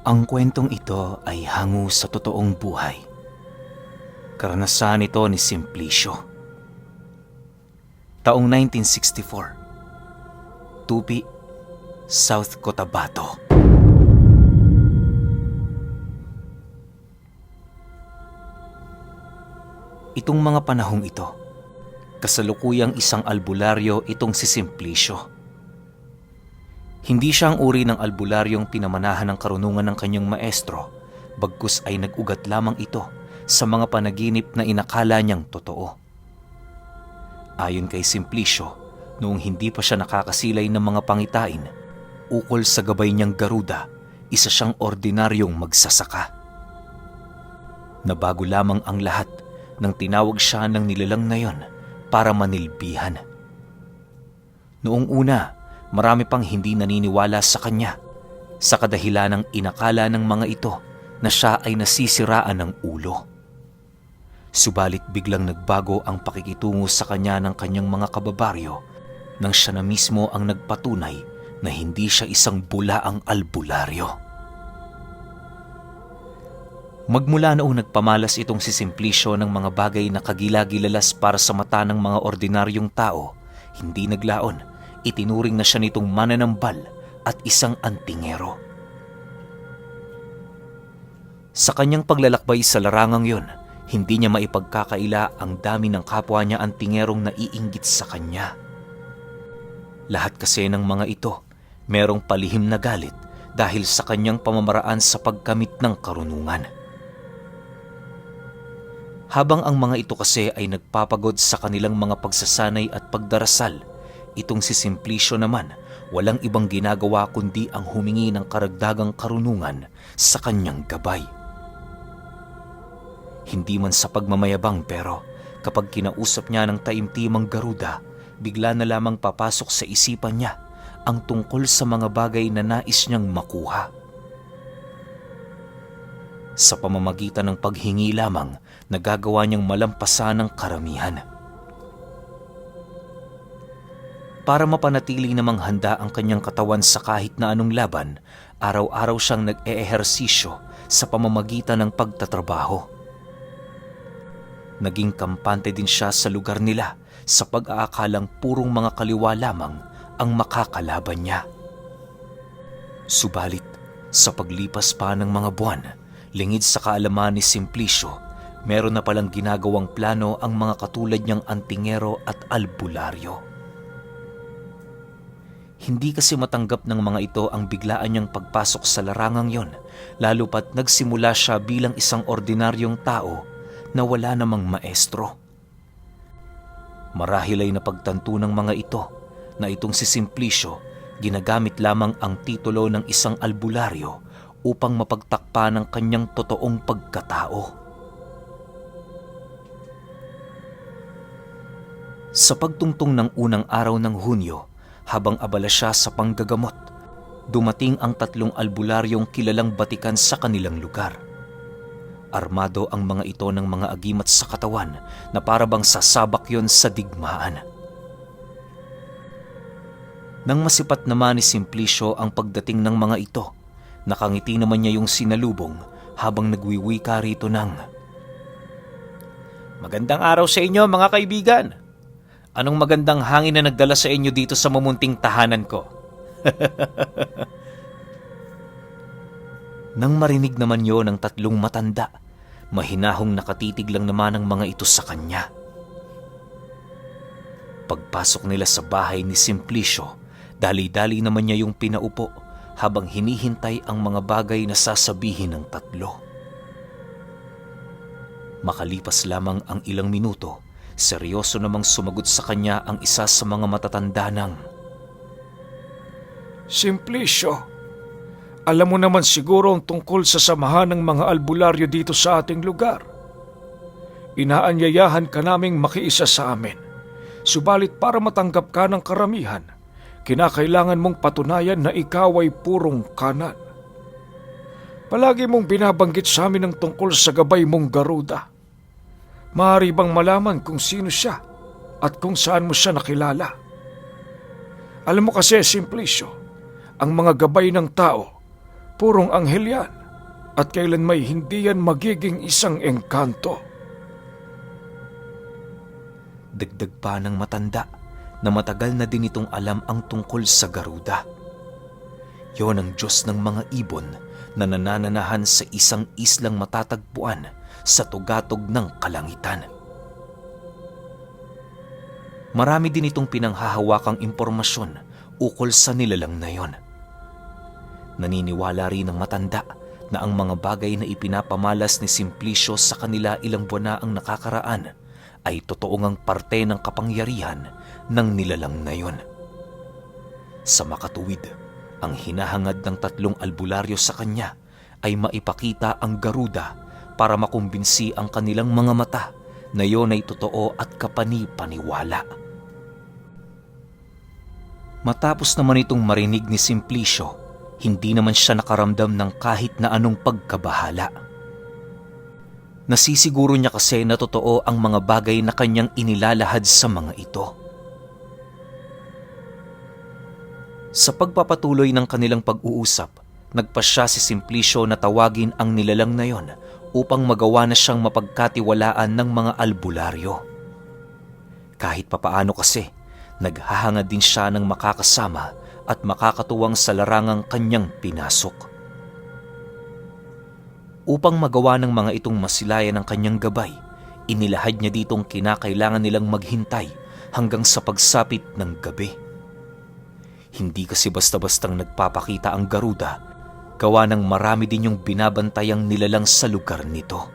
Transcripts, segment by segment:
Ang kwentong ito ay hango sa totoong buhay. Karanasan ito ni Simplicio. Taong 1964, Tupi, South Cotabato. Itong mga panahong ito, kasalukuyang isang albularyo itong si Simplicio. Hindi siya ang uri ng albularyong pinamanahan ng karunungan ng kanyang maestro, bagkus ay nag-ugat lamang ito sa mga panaginip na inakala niyang totoo. Ayon kay Simplicio, noong hindi pa siya nakakasilay ng mga pangitain, ukol sa gabay niyang Garuda, isa siyang ordinaryong magsasaka. Nabago lamang ang lahat nang tinawag siya ng nilalang na yon para manilbihan. Noong una, marami pang hindi naniniwala sa kanya sa kadahilanang inakala ng mga ito na siya ay nasisiraan ng ulo. Subalit biglang nagbago ang pakikitungo sa kanya ng kanyang mga kababaryo nang siya na mismo ang nagpatunay na hindi siya isang bulaang albularyo. Magmula noong nagpamalas itong si Simplicio ng mga bagay na kagila-gilalas para sa mata ng mga ordinaryong tao, hindi naglaon, itinuring na siya nitong mananambal at isang antingero. Sa kanyang paglalakbay sa larangang yon, hindi niya maipagkakaila ang dami ng kapwa niya antingerong naiinggit sa kanya. Lahat kasi ng mga ito, merong palihim na galit dahil sa kanyang pamamaraan sa pagkamit ng karunungan. Habang ang mga ito kasi ay nagpapagod sa kanilang mga pagsasanay at pagdarasal, itong si Simplicio naman walang ibang ginagawa kundi ang humingi ng karagdagang karunungan sa kanyang gabay. Hindi man sa pagmamayabang pero kapag kinausap niya ng taimtimang Garuda, bigla na lamang papasok sa isipan niya ang tungkol sa mga bagay na nais niyang makuha. Sa pamamagitan ng paghingi lamang, nagagawa niyang malampasan ng karamihan. Para mapanatili namang handa ang kanyang katawan sa kahit na anong laban, araw-araw siyang nag-eehersisyo sa pamamagitan ng pagtatrabaho. Naging kampante din siya sa lugar nila sa pag-aakalang purong mga kaliwa lamang ang makakalaban niya. Subalit, sa paglipas pa ng mga buwan, lingid sa kaalaman ni Simplicio, meron na palang ginagawang plano ang mga katulad niyang antingero at albularyo. Hindi kasi matanggap ng mga ito ang biglaan niyang pagpasok sa larangang yon, lalo pat nagsimula siya bilang isang ordinaryong tao na wala namang maestro. Marahil ay napagtanto ng mga ito na itong si Simplicio ginagamit lamang ang titulo ng isang albularyo upang mapagtakpan ang kanyang totoong pagkatao. Sa pagtungtong ng unang araw ng Hunyo, habang abala siya sa panggagamot, dumating ang 3 albularyong kilalang batikan sa kanilang lugar. Armado ang mga ito ng mga agimat sa katawan na parabang sasabak yon sa digmaan. Nang masipat naman ni Simplicio ang pagdating ng mga ito, nakangiti naman niya yung sinalubong habang nagwiwika rito ng, "Magandang araw sa inyo mga kaibigan! Anong magandang hangin na nagdala sa inyo dito sa mamunting tahanan ko?" Nang marinig naman yon ng 3 matanda, mahinahong nakatitig lang naman ang mga ito sa kanya. Pagpasok nila sa bahay ni Simplicio, dali-dali naman niya yung pinaupo habang hinihintay ang mga bagay na sasabihin ng 3. Makalipas lamang ang ilang minuto, seryoso namang sumagot sa kanya ang isa sa mga matatanda ng, "Simplicio, alam mo naman siguro ang tungkol sa samahan ng mga albularyo dito sa ating lugar. Inaanyayahan ka naming makiisa sa amin. Subalit para matanggap ka ng karamihan, kinakailangan mong patunayan na ikaw ay purong kanan. Palagi mong binabanggit sa amin ang tungkol sa gabay mong Garuda. Maaari bang malaman kung sino siya at kung saan mo siya nakilala? Alam mo kasi, Simplicio, ang mga gabay ng tao Purong anghel yan at kailan may hindi yan magiging isang engkanto. Dagdag pa ng matanda na matagal na din itong alam ang tungkol sa Garuda. Yon ang Diyos ng mga ibon na nanananahan sa isang islang matatagpuan sa tugatog ng kalangitan. Marami din itong pinanghahawakang impormasyon ukol sa nilalang na yon. Naniniwala rin ang matanda na ang mga bagay na ipinapamalas ni Simplicio sa kanila ilang buwan na ang nakakaraan ay totoo ngang parte ng kapangyarihan ng nilalang na yon. Sa makatuwid, ang hinahangad ng 3 albularyo sa kanya ay maipakita ang Garuda para makumbinsi ang kanilang mga mata na yon ay totoo at kapani-paniwala. Matapos naman itong marinig ni Simplicio, hindi naman siya nakaramdam ng kahit na anong pagkabahala. Nasisiguro niya kasi na totoo ang mga bagay na kanyang inilalahad sa mga ito. Sa pagpapatuloy ng kanilang pag-uusap, nagpasya si Simplicio na tawagin ang nilalang na yon upang magawa na siyang mapagkatiwalaan ng mga albularyo. Kahit papaano kasi, naghahangad din siya ng makakasama at makakatuwang sa larangang kanyang pinasok. Upang magawa ng mga itong masilayan ng kanyang gabay, inilahad niya ditong kinakailangan nilang maghintay hanggang sa pagsapit ng gabi. Hindi kasi basta-bastang nagpapakita ang Garuda, gawa ng marami din yung binabantayang nilalang sa lugar nito.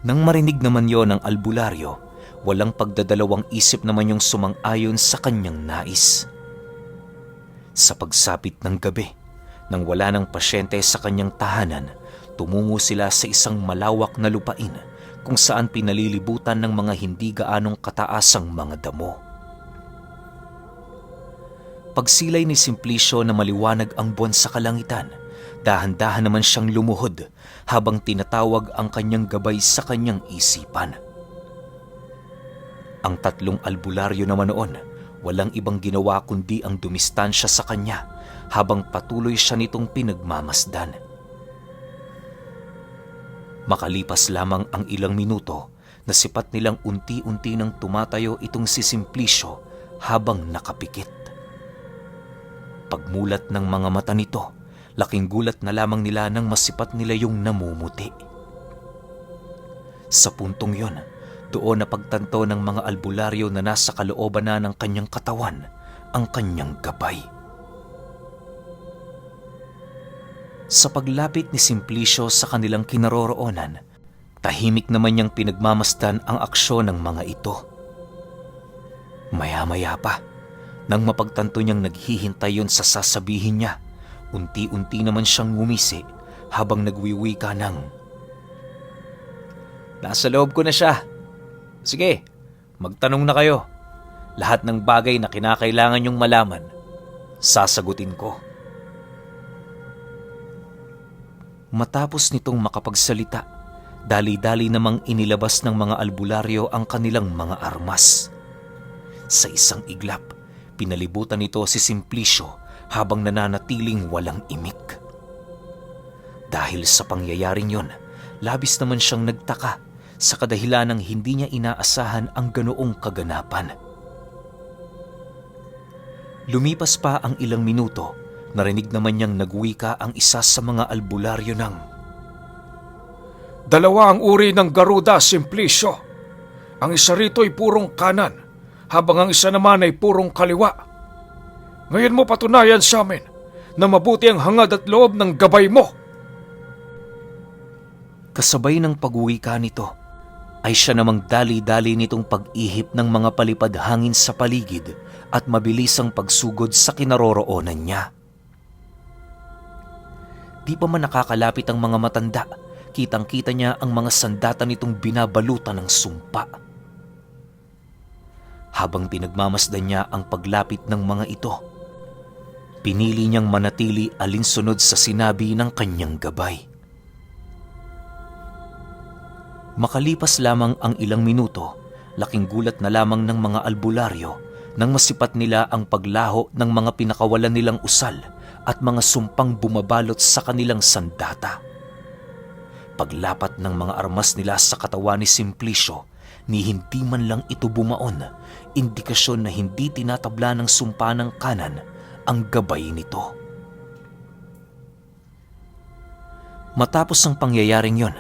Nang marinig naman yon ng albularyo, walang pagdadalawang isip naman yung sumang-ayon sa kanyang nais. Sa pagsapit ng gabi, nang wala ng pasyente sa kanyang tahanan, tumungo sila sa isang malawak na lupain kung saan pinalilibutan ng mga hindi gaanong kataasang mga damo. Pagsilay ni Simplicio na maliwanag ang buwan sa kalangitan, dahan-dahan naman siyang lumuhod habang tinatawag ang kanyang gabay sa kanyang isipan. Ang 3 albularyo naman noon, walang ibang ginawa kundi ang dumistansya sa kanya habang patuloy siya nitong pinagmamasdan. Makalipas lamang ang ilang minuto, nasipat nilang unti-unti nang tumatayo itong si Simplicio habang nakapikit. Pagmulat ng mga mata nito, laking gulat na lamang nila nang masipat nila yung namumuti. Sa puntong yon, doon napagtanto ng mga albularyo na nasa kalooban na ng kanyang katawan ang kanyang gabay. Sa paglapit ni Simplicio sa kanilang kinaroroonan, tahimik naman niyang pinagmamasdan ang aksyon ng mga ito. Maya-maya pa, nang mapagtanto niyang naghihintay yon sa sasabihin niya, unti-unti naman siyang ngumisi habang nagwiwika ng, "Nasa loob ko na siya. Sige, magtanong na kayo. Lahat ng bagay na kinakailangan niyong malaman, sasagutin ko." Matapos nitong makapagsalita, dali-dali namang inilabas ng mga albularyo ang kanilang mga armas. Sa isang iglap, pinalibutan nito si Simplicio habang nananatiling walang imik. Dahil sa pangyayaring yon, labis naman siyang nagtaka sa kadahilan ng hindi niya inaasahan ang ganoong kaganapan. Lumipas pa ang ilang minuto, narinig naman niyang nagwika ang isa sa mga albularyo ng, "Dalawa ang uri ng Garuda, Simplicio. Ang isa rito ay purong kanan, habang ang isa naman ay purong kaliwa. Ngayon mo patunayan sa amin na mabuti ang hangad at loob ng gabay mo." Kasabay ng pagwika nito, ay siya namang dali-dali nitong pag-ihip ng mga palipad hangin sa paligid at mabilisang pagsugod sa kinaroroonan niya. Di pa man nakakalapit ang mga matanda, kitang-kita niya ang mga sandata nitong binabalutan ng sumpa. Habang pinagmamasdan niya ang paglapit ng mga ito, pinili niyang manatili alinsunod sa sinabi ng kanyang gabay. Makalipas lamang ang ilang minuto, laking gulat na lamang ng mga albularyo nang masipat nila ang paglaho ng mga pinakawalan nilang usal at mga sumpang bumabalot sa kanilang sandata. Paglapat ng mga armas nila sa katawan ni Simplicio, ni hindi man lang ito bumaon, indikasyon na hindi tinatabla ng sumpa ng kanan ang gabay nito. Matapos ang pangyayaring yon,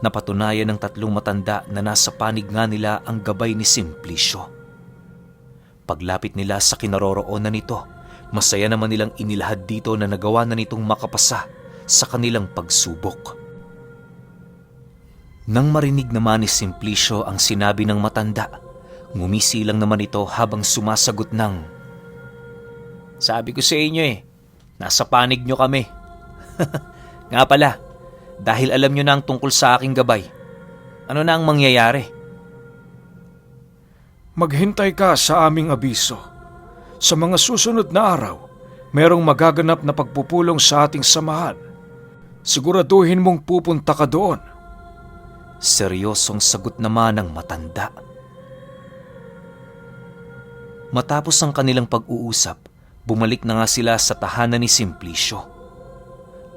napatunayan ng tatlong matanda na nasa panig nga nila ang gabay ni Simplicio. Paglapit nila sa kinaroroonan nito, masaya naman nilang inilahad dito na nagawa na nitong makapasa sa kanilang pagsubok. Nang marinig naman ni Simplicio ang sinabi ng matanda, ngumisi lang naman ito habang sumasagot ng, "Sabi ko sa inyo nasa panig nyo kami." "Nga pala, dahil alam nyo na ang tungkol sa aking gabay, ano na ang mangyayari?" Maghintay ka sa aming abiso. Sa mga susunod na araw, merong magaganap na pagpupulong sa ating samahan. Siguraduhin mong pupunta ka doon. Seryosong sagot naman ng matanda. Matapos ang kanilang pag-uusap, bumalik na nga sila sa tahanan ni Simplicio.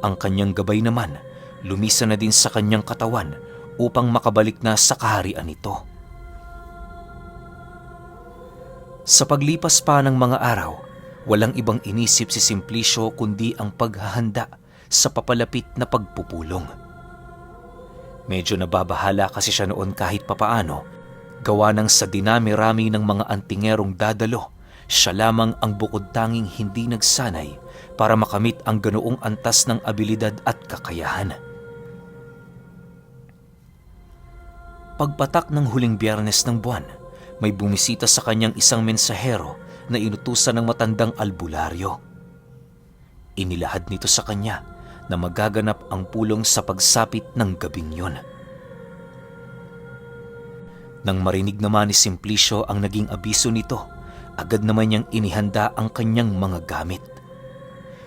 Ang kanyang gabay naman, lumisan na din sa kanyang katawan upang makabalik na sa kaharian nito. Sa paglipas pa ng mga araw, walang ibang inisip si Simplicio kundi ang paghahanda sa papalapit na pagpupulong. Medyo nababahala kasi siya noon kahit papaano, gawa ng sa dinami-rami ng mga antingerong dadalo, siya lamang ang bukod tanging hindi nagsanay para makamit ang ganoong antas ng abilidad at kakayahan. Pagpatak ng huling Biyernes ng buwan, may bumisita sa kanyang isang mensahero na inutusan ng matandang albularyo. Inilahad nito sa kanya na magaganap ang pulong sa pagsapit ng gabing yon. Nang marinig naman ni Simplicio ang naging abiso nito, agad naman niyang inihanda ang kanyang mga gamit.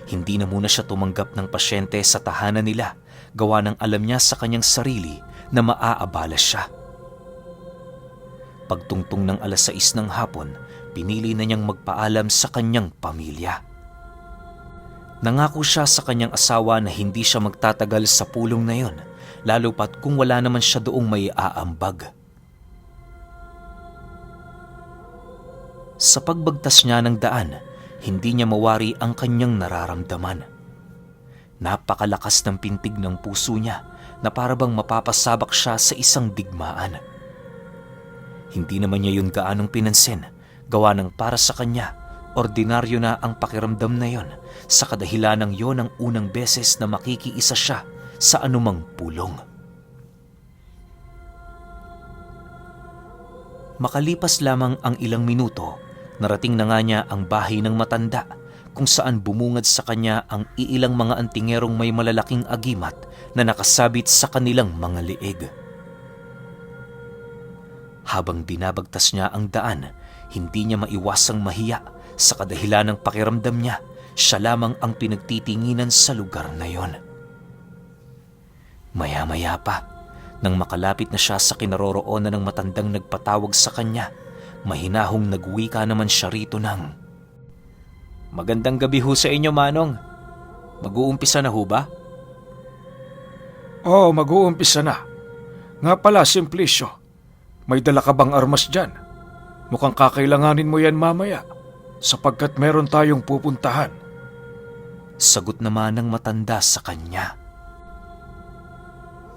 Hindi na muna siya tumanggap ng pasyente sa tahanan nila, gawa ng alam niya sa kanyang sarili na maaabala siya. Pagtungtong ng 6:00 ng hapon, pinili na niyang magpaalam sa kanyang pamilya. Nangako siya sa kanyang asawa na hindi siya magtatagal sa pulong na yon, lalo pat kung wala naman siya doong may aambag. Sa pagbagtas niya ng daan, hindi niya mawari ang kanyang nararamdaman. Napakalakas ng pintig ng puso niya na parabang mapapasabak siya sa isang digmaan. Hindi naman niya yun gaanong pinansin, gawa ng para sa kanya, ordinaryo na ang pakiramdam na yon sa kadahilanang yon ang unang beses na makikiisa siya sa anumang pulong. Makalipas lamang ang ilang minuto, narating na nga niya ang bahay ng matanda kung saan bumungad sa kanya ang iilang mga antingerong may malalaking agimat na nakasabit sa kanilang mga liig. Habang binabagtas niya ang daan, hindi niya maiwasang mahiya sa kadahilanang pakiramdam niya siya lamang ang pinagtitinginan sa lugar na yon. Maya-maya pa, nang makalapit na siya sa kinaroroonan ng matandang nagpatawag sa kanya, mahinahong nagwika naman siya rito ng, "Magandang gabi ho sa inyo, Manong. Mag-uumpisa na ho ba?" Oo, mag-uumpisa na. Nga pala, Simplicio, may dala ka bang armas dyan? Mukhang kakailanganin mo yan mamaya, sapagkat meron tayong pupuntahan. Sagot naman ng matanda sa kanya.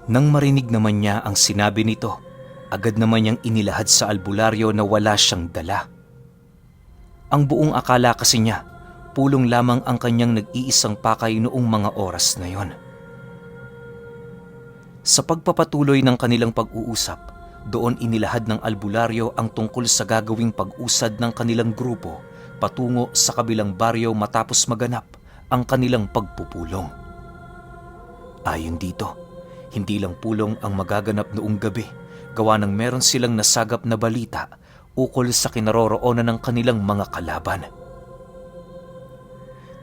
Nang marinig naman niya ang sinabi nito, agad naman niyang inilahad sa albularyo na wala siyang dala. Ang buong akala kasi niya, pulong lamang ang kanyang nag-iisang pakay noong mga oras na yon. Sa pagpapatuloy ng kanilang pag-uusap, doon inilahad ng albularyo ang tungkol sa gagawing pag-usad ng kanilang grupo patungo sa kabilang baryo matapos maganap ang kanilang pagpupulong. Ayon dito, hindi lang pulong ang magaganap noong gabi, gawa ng meron silang nasagap na balita ukol sa kinaroroonan ng kanilang mga kalaban.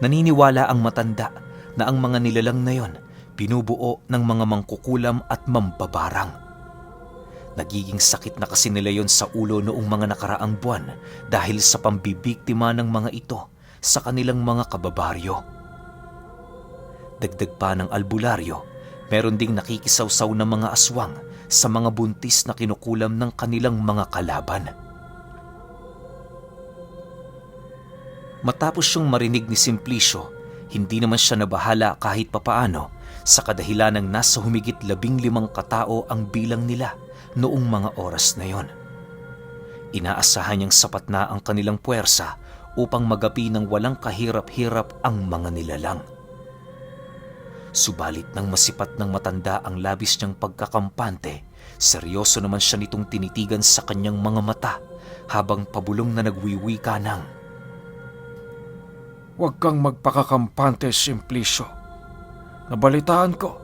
Naniniwala ang matanda na ang mga nilalang na yon binubuo ng mga mangkukulam at mambabarang. Nagiging sakit na kasi nila yon sa ulo noong mga nakaraang buwan dahil sa pambibiktima ng mga ito sa kanilang mga kababaryo. Dagdag pa ng albularyo, meron ding nakikisawsaw na mga aswang sa mga buntis na kinukulam ng kanilang mga kalaban. Matapos siyang marinig ni Simplicio, hindi naman siya nabahala kahit papaano sa kadahilanang nasa humigit 15 katao ang bilang nila noong mga oras na yon. Inaasahan niyang sapat na ang kanilang puwersa upang magapi ng walang kahirap-hirap ang mga nilalang. Subalit nang masipat ng matanda ang labis niyang pagkakampante, seryoso naman siya nitong tinitigan sa kanyang mga mata habang pabulong na nagwiwika ng, Huwag kang magpakakampante, Simplicio. Nabalitaan ko,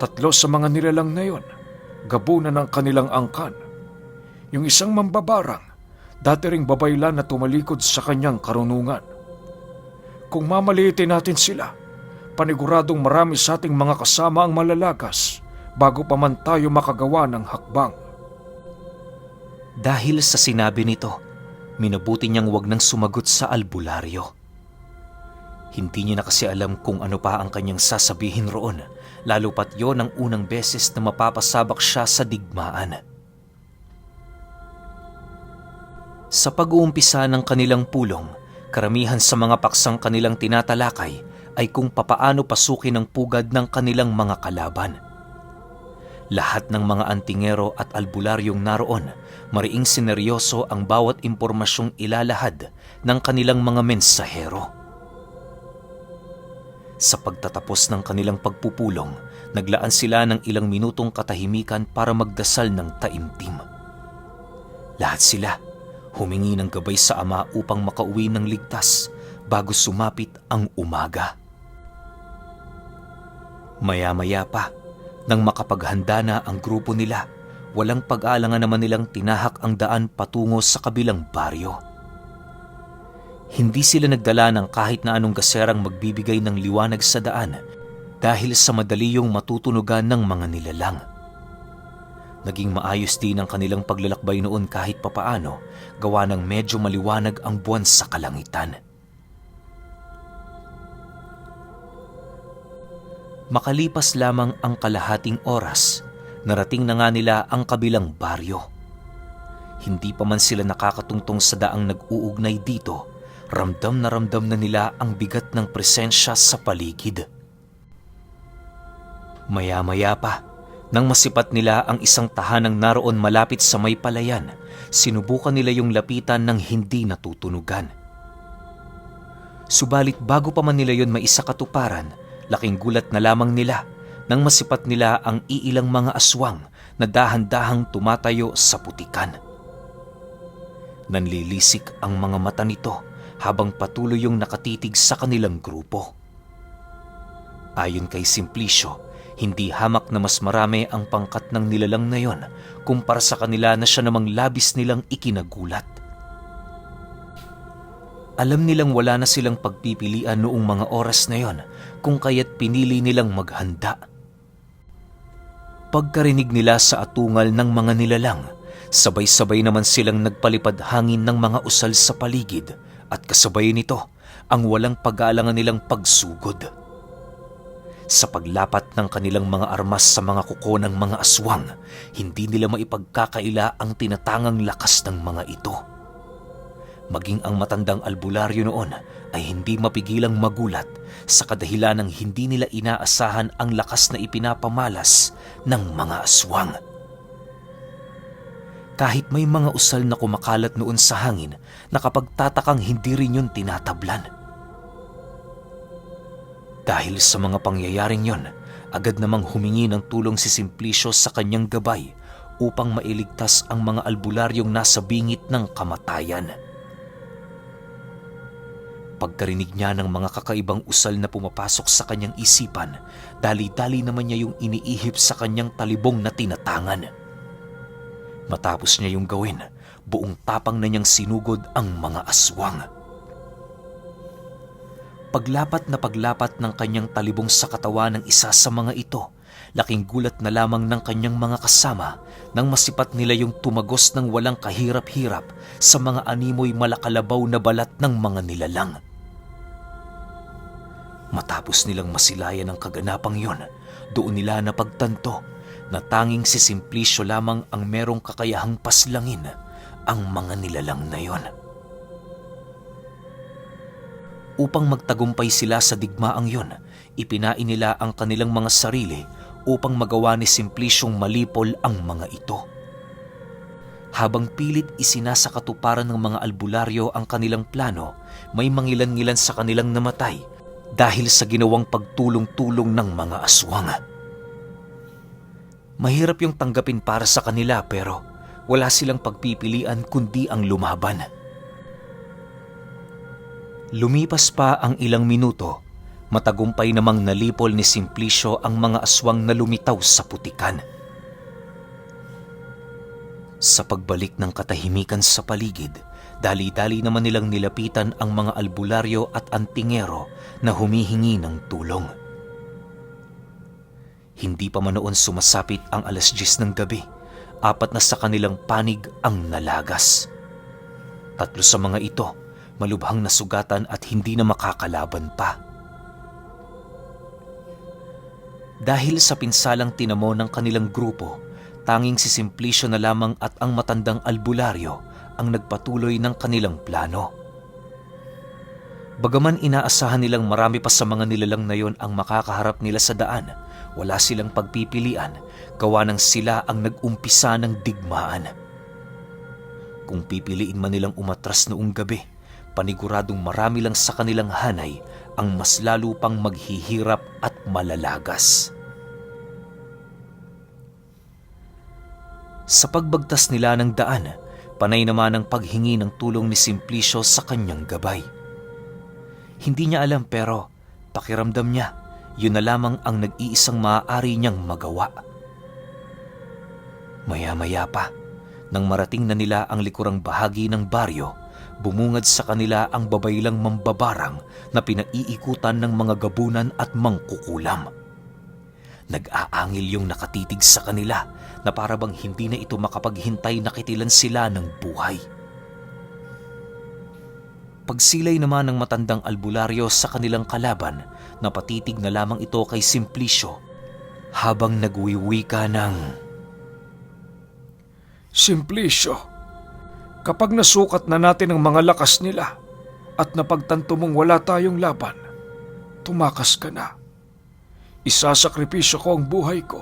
3 sa mga nilalang na yon, gabunan ng kanilang angkan. Yung isang mambabarang, dati ring babaylan na tumalikod sa kanyang karunungan. Kung mamaliitin natin sila, paniguradong marami sa ating mga kasama ang malalagas bago pa man tayo makagawa ng hakbang. Dahil sa sinabi nito, minabuti niyang wag nang sumagot sa albularyo. Hindi niya na kasi alam kung ano pa ang kanyang sasabihin roon, lalo pat yon ang unang beses na mapapasabak siya sa digmaan. Sa pag-uumpisa ng kanilang pulong, karamihan sa mga paksang kanilang tinatalakay ay kung papaano pasukin ang pugad ng kanilang mga kalaban. Lahat ng mga antingero at albularyong naroon, mariing sineryoso ang bawat impormasyong ilalahad ng kanilang mga mensahero. Sa pagtatapos ng kanilang pagpupulong, naglaan sila ng ilang minutong katahimikan para magdasal ng taimtim. Lahat sila humingi ng gabay sa Ama upang makauwi ng ligtas bago sumapit ang umaga. Maya-maya pa, nang makapaghanda na ang grupo nila, walang pag-aalangan naman nilang tinahak ang daan patungo sa kabilang baryo. Hindi sila nagdala ng kahit na anong gaserang magbibigay ng liwanag sa daan dahil sa madali yung matutunugan ng mga nilalang. Naging maayos din ang kanilang paglalakbay noon kahit papaano, gawa ng medyo maliwanag ang buwan sa kalangitan. Makalipas lamang ang kalahating oras, narating na nga nila ang kabilang baryo. Hindi pa man sila nakakatungtong sa daang nag-uugnay dito, ramdam na nila ang bigat ng presensya sa paligid. Maya-maya pa, nang masipat nila ang isang tahanang naroon malapit sa may palayan, sinubukan nila yung lapitan ng hindi natutunugan. Subalit bago pa man nila yon maisakatuparan, laking gulat na lamang nila nang masipat nila ang iilang mga aswang na dahan-dahang tumatayo sa putikan. Nanlilisik ang mga mata nito habang patuloy yung nakatitig sa kanilang grupo. Ayon kay Simplicio, hindi hamak na mas marami ang pangkat ng nilalang na yon kumpara sa kanila na siya namang labis nilang ikinagulat. Alam nilang wala na silang pagpipilian noong mga oras na yon kung kaya't pinili nilang maghanda. Pagkarinig nila sa atungal ng mga nilalang, sabay-sabay naman silang nagpalipad hangin ng mga usal sa paligid at kasabay nito ang walang pag-aalangan nilang pagsugod. Sa paglapat ng kanilang mga armas sa mga kuko ng mga aswang, hindi nila maipagkakaila ang tinatangang lakas ng mga ito. Maging ang matandang albularyo noon ay hindi mapigilang magulat sa kadahilanang hindi nila inaasahan ang lakas na ipinapamalas ng mga aswang. Kahit may mga usal na kumakalat noon sa hangin, nakapagtatakang hindi rin yun tinatablan. Dahil sa mga pangyayaring yon, agad namang humingi ng tulong si Simplicio sa kanyang gabay upang mailigtas ang mga albularyong nasa bingit ng kamatayan. Pagkarinig niya ng mga kakaibang usal na pumapasok sa kanyang isipan, dali-dali naman niya yung iniihip sa kanyang talibong na tinatangan. Matapos niya yung gawin, buong tapang na niyang sinugod ang mga aswang. Paglapat ng kanyang talibong sa katawan ng isa sa mga ito, laking gulat na lamang ng kanyang mga kasama nang masipat nila yung tumagos ng walang kahirap-hirap sa mga animoy malakalabaw na balat ng mga nilalang. Matapos nilang masilayan ang kaganapang yon, doon nila napagtanto na tanging si Simplicio lamang ang merong kakayahang paslangin ang mga nilalang na yon. Upang magtagumpay sila sa digmaang yon, ipinain nila ang kanilang mga sarili upang magawa ni Simpliciong malipol ang mga ito. Habang pilit isinasakatuparan ng mga albularyo ang kanilang plano, may mangilan-ngilan sa kanilang namatay dahil sa ginawang pagtulong-tulong ng mga aswang. Mahirap yung tanggapin para sa kanila pero wala silang pagpipilian kundi ang lumaban. Lumipas pa ang ilang minuto, matagumpay namang nalipol ni Simplicio ang mga aswang na lumitaw sa putikan. Sa pagbalik ng katahimikan sa paligid, dali-dali naman nilang nilapitan ang mga albularyo at antingero na humihingi ng tulong. Hindi pa man noon sumasapit ang 10:00 ng gabi, 4 na sa kanilang panig ang nalagas. 3 sa mga ito, malubhang nasugatan at hindi na makakalaban pa. Dahil sa pinsalang tinamo ng kanilang grupo, tanging si Simplicio na lamang at ang matandang albularyo ang nagpatuloy ng kanilang plano. Bagaman inaasahan nilang marami pa sa mga nilalang na yon ang makakaharap nila sa daan, wala silang pagpipilian, gawa ng sila ang nag-umpisa ng digmaan. Kung pipiliin man nilang umatras noong gabi, paniguradong marami lang sa kanilang hanay ang mas lalo pang maghihirap at malalagas. Sa pagbagtas nila ng daan, panay naman ang paghingi ng tulong ni Simplicio sa kanyang gabay. Hindi niya alam pero pakiramdam niya, yun na lamang ang nag-iisang maaari niyang magawa. Maya-maya pa, nang marating na nila ang likurang bahagi ng baryo, bumungad sa kanila ang babaylang mambabarang na pinaiikutan ng mga gabunan at mangkukulam. Nag-aangil yung nakatitig sa kanila na para bang hindi na ito makapaghintay na kitilan sila ng buhay. Pagsilay naman ng matandang albularyo sa kanilang kalaban, napatitig na lamang ito kay Simplicio habang nagwiwika ng, Simplicio, kapag nasukat na natin ang mga lakas nila at napagtanto mong wala tayong laban, tumakas ka na. Isasakripisyo ko ang buhay ko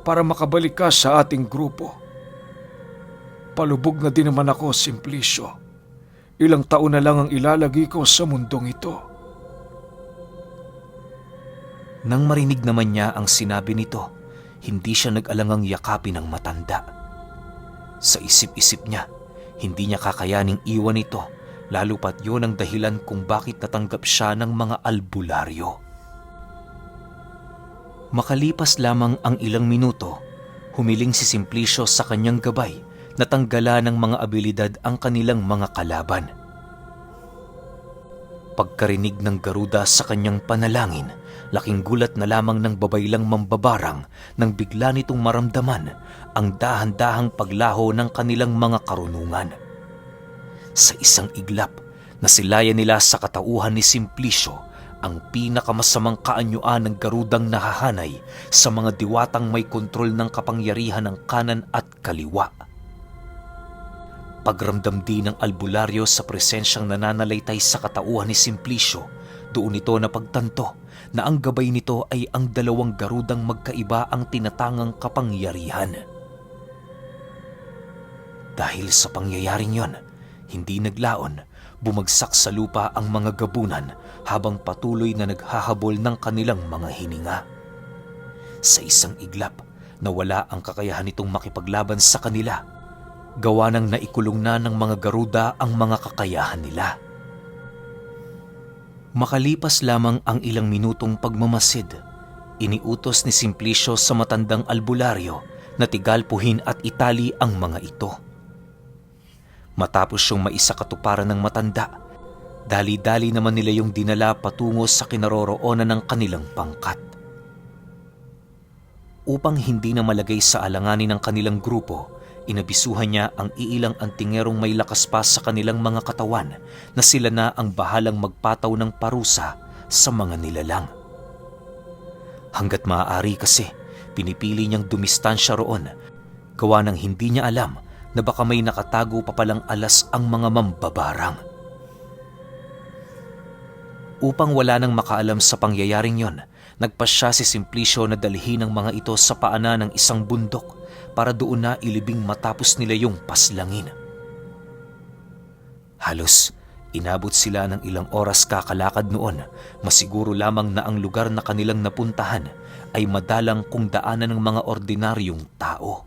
para makabalik ka sa ating grupo. Palubog na din naman ako, Simplicio. Ilang taon na lang ang ilalagay ko sa mundong ito. Nang marinig naman niya ang sinabi nito, hindi siya nag-alangang yakapin ng matanda. Sa isip-isip niya, hindi niya kakayaning iwan ito, lalo pat yun ang dahilan kung bakit natanggap siya ng mga albularyo. Makalipas lamang ang ilang minuto, humiling si Simplicio sa kanyang gabay na tanggalan ng mga abilidad ang kanilang mga kalaban. Pagkarinig ng garuda sa kanyang panalangin, laking gulat na lamang ng babaylang mambabarang nang bigla nitong maramdaman ang dahan-dahang paglaho ng kanilang mga karunungan. Sa isang iglap, nasilayan nila sa katauhan ni Simplicio ang pinakamasamang kaanyuan ng garudang nahahanay sa mga diwatang may kontrol ng kapangyarihan ng kanan at kaliwa. Pagramdam din ng albularyo sa presensyang nananalaytay sa katauhan ni Simplicio, doon ito napagtanto na ang gabay nito ay ang 2 garudang magkaiba ang tinatangang kapangyarihan. Dahil sa pangyayaring yon, hindi naglaon, bumagsak sa lupa ang mga gabunan habang patuloy na naghahabol ng kanilang mga hininga. Sa isang iglap, nawala ang kakayahan nitong makipaglaban sa kanila. Gawa ng naikulong na ng mga garuda ang mga kakayahan nila. Makalipas lamang ang ilang minutong pagmamasid, iniutos ni Simplicio sa matandang albularyo na tigalpuhin at itali ang mga ito. Matapos siyang maisakatuparan ng matanda, dali-dali naman nila yung dinala patungo sa kinaroroonan ng kanilang pangkat. Upang hindi na malagay sa alanganin ng kanilang grupo, inabisuhan niya ang iilang antingerong may lakas pa sa kanilang mga katawan na sila na ang bahalang magpataw ng parusa sa mga nilalang. Hanggat maaari kasi, pinipili niyang dumistansya roon, gawa ng hindi niya alam na baka may nakatago pa palang alas ang mga mambabarang. Upang wala nang makaalam sa pangyayaring yon, nagpasya si Simplicio na dalhin ang mga ito sa paanan ng isang bundok para doon na ilibing matapos nila yung paslangin. Halos inabot sila ng ilang oras kakalakad noon, masiguro lamang na ang lugar na kanilang napuntahan ay madalang kung daanan ng mga ordinaryong tao.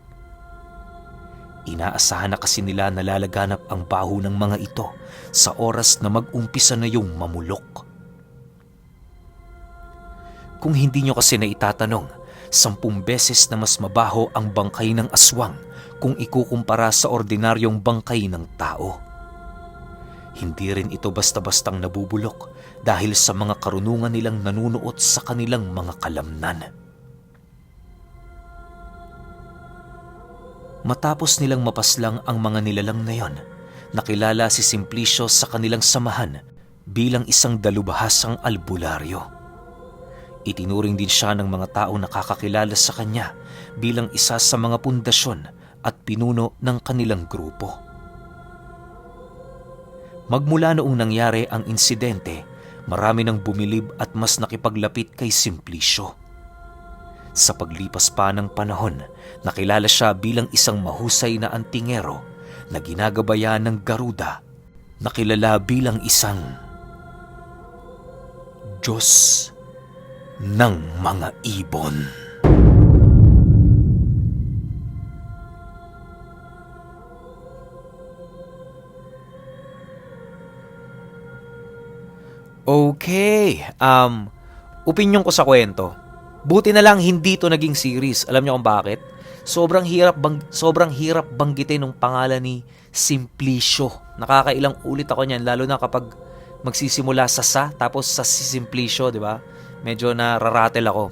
Inaasahan na kasi nila na lalaganap ang baho ng mga ito sa oras na mag-umpisa na yung mamulok. Kung hindi nyo kasi na itatanong, 10 beses na mas mabaho ang bangkay ng aswang kung ikukumpara sa ordinaryong bangkay ng tao. Hindi rin ito basta-bastang nabubulok dahil sa mga karunungan nilang nanunuot sa kanilang mga kalamnan. Matapos nilang mapaslang ang mga nilalang na yon, nakilala si Simplicio sa kanilang samahan bilang isang dalubhasang albularyo. Itinuring din siya ng mga tao nakakakilala sa kanya bilang isa sa mga pundasyon at pinuno ng kanilang grupo. Magmula noong nangyari ang insidente, marami nang bumilib at mas nakipaglapit kay Simplicio. Sa paglipas pa ng panahon, nakilala siya bilang isang mahusay na antingero na ginagabayan ng Garuda, nakilala bilang isang Diyos ng mga ibon. Okay, opinyon ko sa kwento. Buti na lang hindi to naging series. Alam niyo kung bakit? Sobrang hirap banggitin ng pangalan ni Simplicio. Nakakailang ulit ako niyan, lalo na kapag magsisimula sa tapos sa si Simplicio, di ba? Medyo nararatel ako.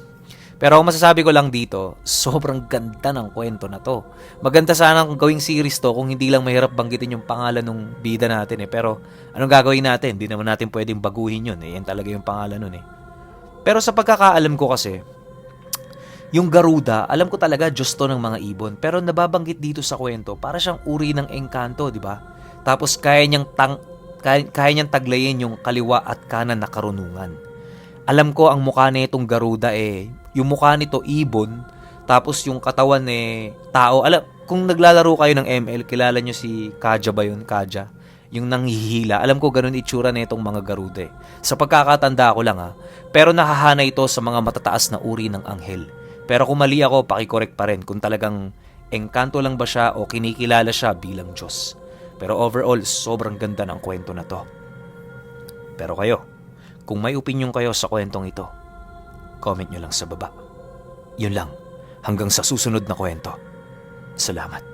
Pero ang masasabi ko lang dito, sobrang ganda ng kwento na to. Maganda sana kung gawing series to kung hindi lang mahirap banggitin yung pangalan ng bida natin eh. Pero anong gagawin natin? Hindi naman natin pwedeng baguhin yun eh. Yan talaga yung pangalan nun eh. Pero sa pagkakaalam ko kasi, yung Garuda, alam ko talaga Diyos to ng mga ibon. Pero nababanggit dito sa kwento, para siyang uri ng engkanto, di ba? Tapos kaya niyang taglayin yung kaliwa at kanan na karunungan. Alam ko ang mukha nitong Garuda yung mukha nito ibon, tapos yung katawan tao. Alam, kung naglalaro kayo ng ML, kilala nyo si Kaja ba yun? Kaja? Yung nanghihila. Alam ko ganun itsura nitong mga Garuda Sa pagkakatanda ko lang Pero nakahana ito sa mga matataas na uri ng anghel. Pero kung mali ako, pakicorrect pa rin kung talagang engkanto lang ba siya o kinikilala siya bilang Diyos. Pero overall, sobrang ganda ng kwento na to. Pero kayo, kung may opinion kayo sa kwentong ito, comment nyo lang sa baba. Yun lang, hanggang sa susunod na kwento. Salamat.